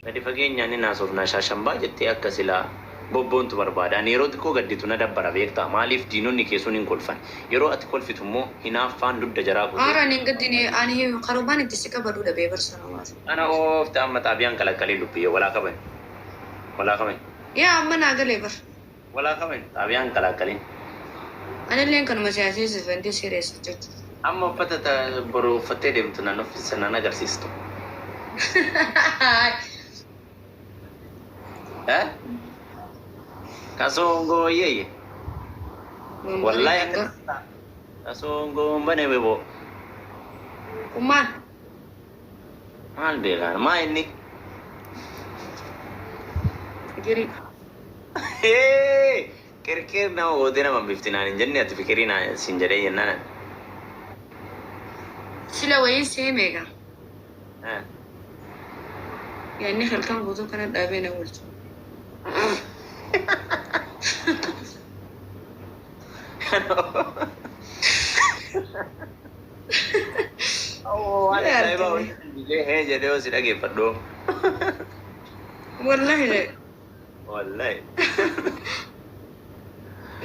Gadi fageenyaan hin haasofnaa shaashambaa jettee akka silaa bobboontu barbaada. Ani yeroo xiqqoo gadditu na dabbara beektaa? Maaliif diinonni kee sun hin kolfan. Yeroo ati kolfitu immoo hinaaffaan dugda jaraa kutee. Aara ani hin gaddine ani karumaan itti si qabadhu dhabee bar sanumaaf. Ana oofte amma xaabiyaan kalaqqalii lubbiyyee walaa kabani. Walaa kabani. Yaa amma naa galee bar. Walaa kabani xaabiyaan kalaaqqaliin. Anilleen kanuma si haasofsiisuuf wanti serious jechuudha. Amma uffata ta boru uffattee deemtu nan uffisa nan agarsiistu. Eh? Kasongo yeye. Wallahi akka kasongo bane webo. Kun maal? Maal beekaan maa inni? Fikirii. Hee! Qirqir nama gootee nama bifti naan hin jenne ati fikirii naa sin jedhee jennaan ani. Sila wayii see meeqa? Eh. Yaanni halkan guutuu kana dhaabee na oolchu. Waan ajaa'ibaa hojjetan illee hee jedhee hoo si dhageeffadhu. Wallahi. Wallahi.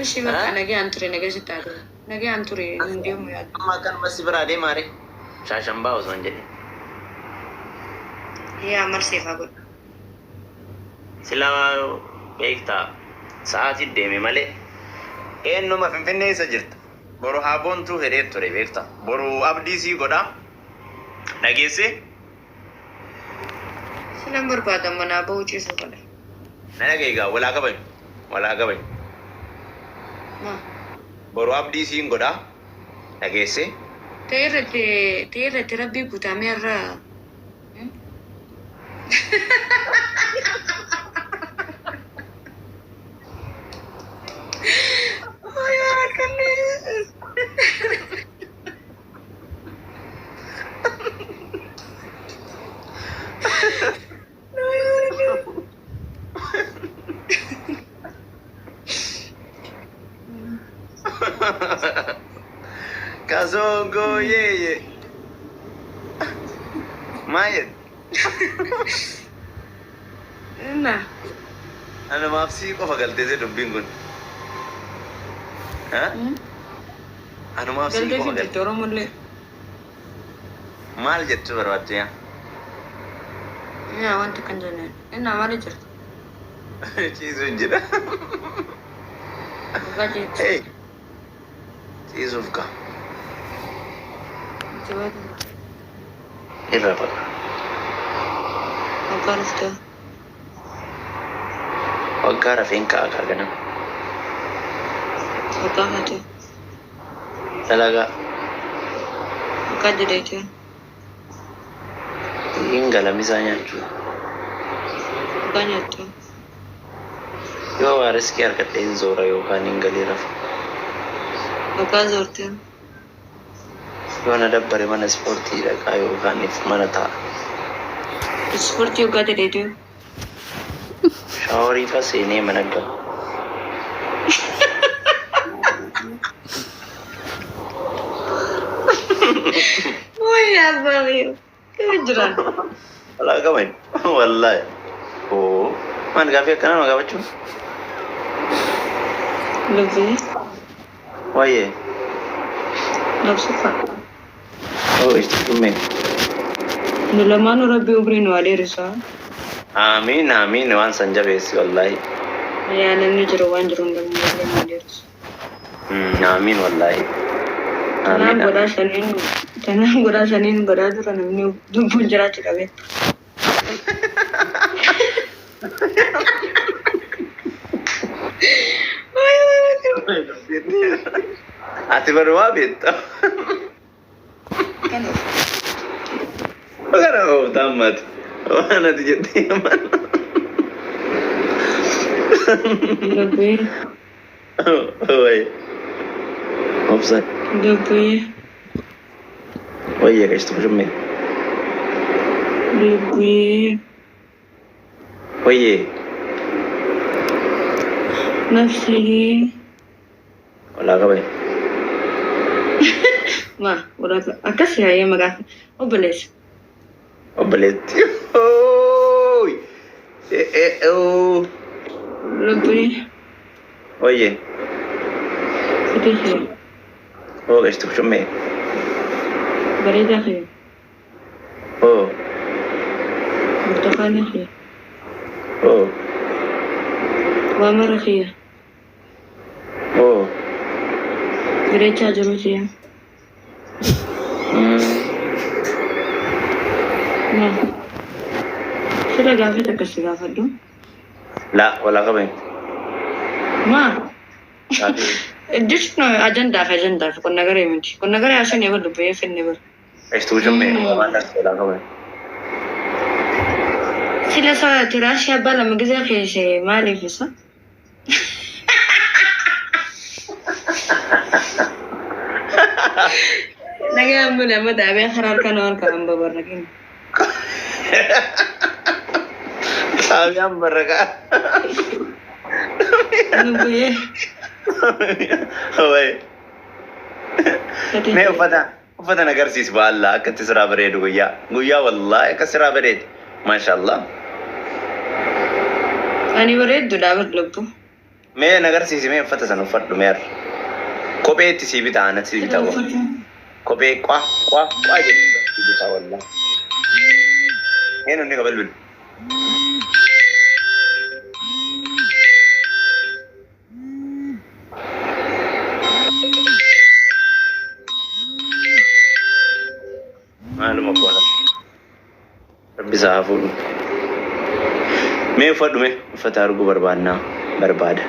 Ishi bakka nagaan ture nagaa sitti haa ta'u. Nagaan ture hin deemu yaadu. Amma akkanuma si biraa deemaa ree. Shaashambaa osoo hin jedhin. Yaa mal seef haa godhu. Silaa beektaa sa'aatii deeme malee eenyuma Finfinnee eessa jirta? Boru haa boontuu fedhee ture beektaa. Boru abdii sii godhaa. Dhageessee? Silan barbaada manaa bahuu ciisuu fedha. Na dhaga'i egaa wal haa kabajnu. Wal haa kabajnu. Maa? Boru abdii siin godhaa. Dhageessee? Ta'e irratti ta'e irratti rabbii guutamee irra. Kasongo yeye. Maal jette? Inna. Anumaaf sii qofa galtee dubbiin kun. Ha? Anumaaf sii Galtee qofa fi galte. jirti Oromollee. Maal jechuu barbaadde yaa? Yaa wanta kan jenneen. Inna maali jirti? Ciisuun jira. Dhugaa jechuudha. Hey, ciisuuf ka. Jabaatu. Irra baqa. Waggaa dhuftee. Waggaa rafeen ka'a kaa ganama. Waggaa haatee. Dalagaa. Waggaa jedheetee. Hin galamisaa nyaachuu. Waggaa nyaattee. Yoo waa riskii argadhe hin zoora yookaan hin galii rafa. Waggaa zoortee. Yoo na dabbare mana ispoortii dhaqaa yookaan if mana taa'a. Ispoortii waggaa jedheetee. Shaaworii fa seenee mana gala. Wayi abbaa kee jira. Walaa qaban. Wallaahi. Oo. Maal gaaffii akkanaa nama gaafachuun? Lubbuu. Wayyee. Labsufa. Oo itti dhummee. Nu lamaanuu rabbi umrii nu haa dheeressu. Aamiin aamiin waan san jabeessi wallaahi. Yaa namni jiru waan jiru hin qabne rabbi nu haa dheeressu. Aamiin wallaahi. Tanaan Aamiin godhaa aamiin. shaniin tanaan godhaa shaniin godhaa dura namni lubbuun jiraachuu qabee. Ati bar waa beekta. Kana ooftaa ammati. Waan ati jettee aman. Dubbii Wayi. Obsa. Dubbii Wayyee qashtu shummee. Dubbii Wayyee. Nafsii. Walaa qabani. Ma walaa akkas yaa'ee maqaa obboleessa. Obboleetti. Hooy! Oo. Lubbuun Oye, sitii kee oo qeshtu shummee. Bareedaa kee Oo, burtukaana kee oo, waa mara kiyya oo. Bareechaa jiru tiyya. Maal? Sila gaafii takka si gaafadhu. Laa, walaa qaban. Maa? Gaafii. Jechuun ajandaaf ajandaaf qonna garee miti. Qonna garee haasoo ni bar lubbee fenne bar. Qeshtu shummee waan walaa qaban. Sila sa tiraashii abbaa lama gizee keesse maaliif isa? Nagaan bula amma daabee karaa harkaan harkaan hamba barra kenna. Xaabiyaan barraqa. Lubbee. Wayi. Mee uffata na agarsiisi baallaa akka itti siraa bareedu guyyaa. Guyyaa wallaahi akka siraa bareedu. Maashaallah. Ani bareedduudha bar lubbu. Mee na agarsiisi, mee uffata sana uffadhu mee har'a. Kophee itti sii bitaa, anatti sii bitaa. Kophee qwa qwa qwa jedhu sii bitaa wallaahi. Eenyu inni qabalbilu? Maaluma goona. Rabbi isaa haa fuudhu. Mee uffadhu, mee uffata arguu barbaannaa barbaada.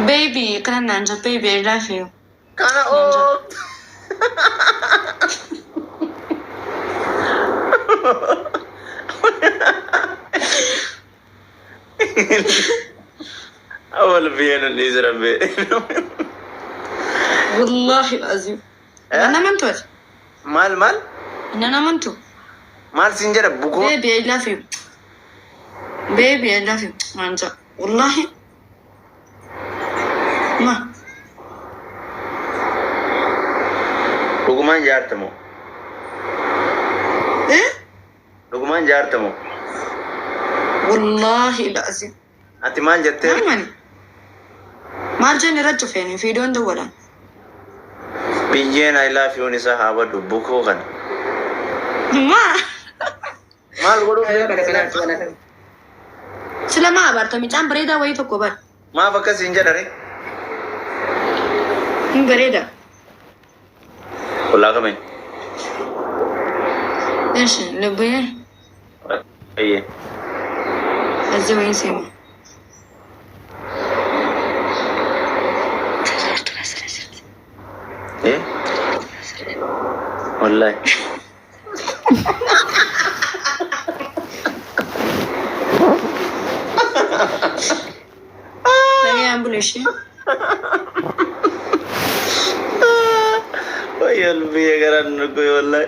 Baby, kana naan jedhu, baby, I love you. Kana oo. Awwal biyyeen hin dhiisi rabbi. Wallahi azim. Nan amantu ati. Maal maal? Nan amantu. Maal siin jedha bukoo? Baby, I love you. Baby, I love you. Naan jedhu. Wallahi. Ma. Dhugumaan jaartamoo? Eh? Dhugumaan jaartamoo? Wallahi azim. Ati maal jettee? Maal mani? Maal jenne irra cufeeni fiidoon dawwalan. Biyyeen I love you isaa haa badu bukoo kana. Ma. Maal godhuuf? Sila maa abaarta mucaan bareedaa wayii tokko bar. Maaf akkas hin jedhare? Hin bareeda. Ollaa kamee? Eshi lubbee Ayyee. Azzi wayiin seema. Eh? Wallahi. Nagayaan bulu ishee. Wayyoo biyya garaan nu goe wallahi.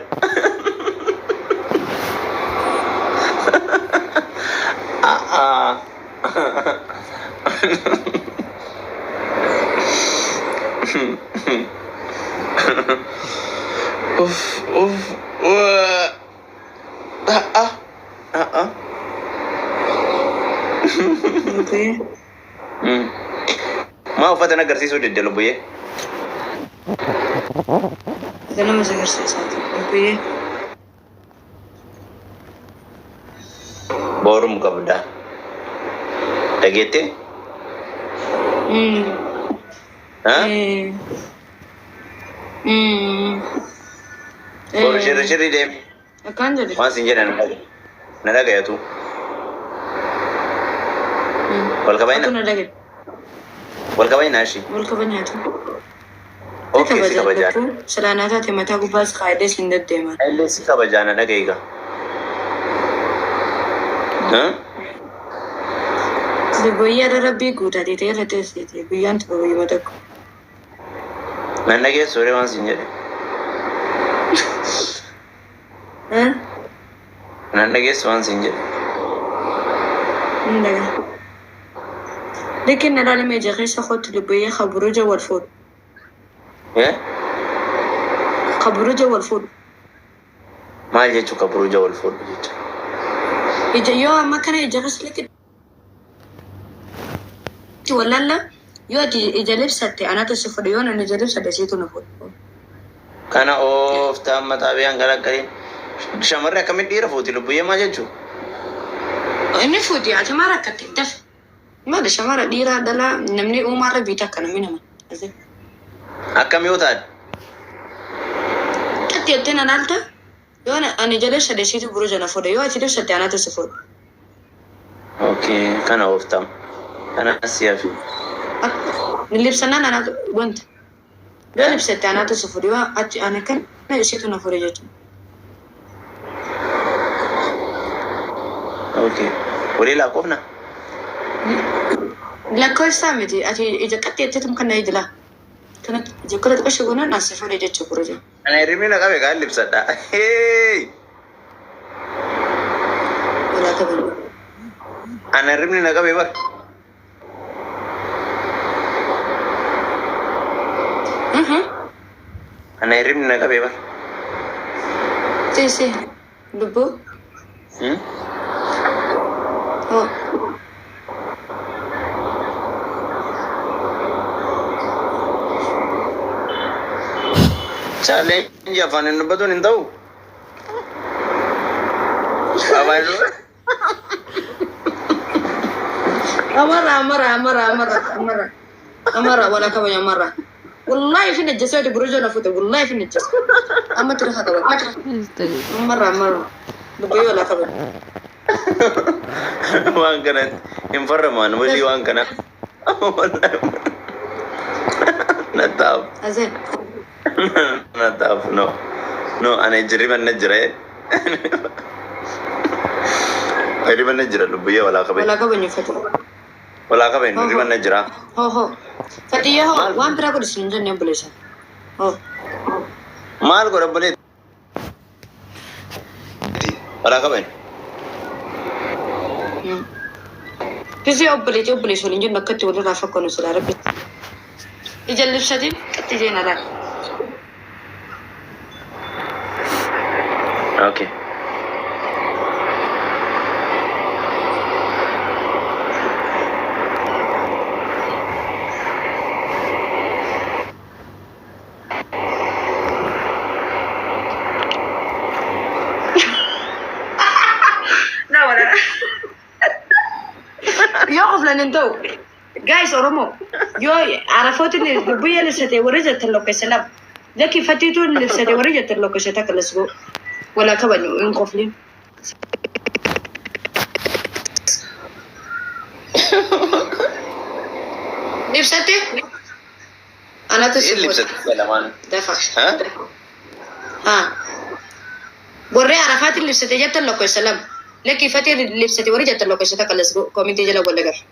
Ah ah. Uff uff. Wah. Ah ah. Ah ah. Lubbee. Maa uffata na agarsiisuu didde lubbuyyee? Ganama si agarsiisaati. Lubbee. Boorum qabda. Dhageettee? Ha? Boru shirri shirri deemi. Akkaan jedhe. Waan sin jedhan na dhagayatu. Wal kabayna? Akka na dhagaye. Wal kabayna ishii. Wal kabanyaatu. Okay, si kabajaa. Silaanaa taate mataa gubbaas kaa'edee sin deddeeman. Illee si kabajaa na dhagayiga. Ha? Guyyaa rabbii guutatee ta'e irra teessite guyyaan tokko guyyuma tokko. Nan dhageessu horii waan sin jedhe. Nan dhageessu waan sin jedhe. Hin dhagaa. Likin na ilaalame ija keessa kootu lubbuyyee kaburuja wal fuudhu. Eh? Kaburuja wal fuudhu. Maal jechuu kaburuja wal fuudhu jecha? Ija yoo amma kana ija kaslitti wallalla yoo ati ija libsatte anatu si fudhe, yoo ani ija libsadhe siitu na fudhe. Kana ooftaa amma xaabiyaan garaggariin. Shamarri akkamitti dhiira fuuti lubbuyyee maal jechuu? Inni fuuti, ati maa rakkatte dafe. Maali shamara dhiiraa dhalaa namni uumaarra biita akka namni nama. Akkam yoo taate? Ati jettee na laalta, yoo ani ija libsadhe siitu buruja na fudhe, yoo ati libsatte anatu si fudhe. Okay, kana ooftaa. Kana si hafi. Libsannaan anatu wanta. Yoo libsatte anatu si fudhe, yoo ati ani kana isiitu na fudhe jechuudha. Okay. Walii lakkoofna? Lakkoofsaa miti, ati ija qaxxee jetteetum kana ijila. Kana ija kana xiqqoo goonaan as si fudhe jechuudha buruja. Ana hirribni na qabe kaan libsadha. Hey! Walaa kabaju. Ana hirribni na qabe bar. Ana hirribni na qabe bar. Teessee lubbuu. Hmm? Oh. Challenge afaan hin dubbatuun hin ta'u. Afaan hin dubbatu. Amara, amara, amara, amara, amara. Amara, wala kabaju amara. Wallahi fi najjasa buruja na fute, wallahi fi najjasa. Amma tira qaba. Amara, amara. Lubbuu wala kabaju. Waan kanatti hin farramaan walii waan kana. Nataaf. Azeen. Nataaf, no. No, ana hirriban na jira. Hirriban na jira lubbuyyee, walaa kabaju. Wala kabaju fati. Walaa kabaju, hirriban na jira. Ho ho. Fatiyya, ho, waan biraa godhi sin jenne obboleessa. Ho. Maal godha obboleetti? Walaa kabaju. Kisee obboleetti obboleessa waliin jennu akkatti walirraa fakkoonu silaa rabbi. Ija libsatiin qixxi jeen alaa. Okay. Na wala. Yoo qoflan hin ta'u. Guys, Oromoo yoo Arafooti lubbuyya libsate warri jettan lokkeessa lama. Lakki, fattiitu libsate warri jettan lokkeessa takka, let's go. Walaa kabaju, hin qoflin. Libsate? Anatu si Hin fuudha. libsate lamaan. Dafa. Ha? Haa. Warri Arafaatiin libsate jettan lokkeessa lama. Lakki, fattii libsate warri jettan lokkeessa takka, let's go. Koomintii jala wal agarra.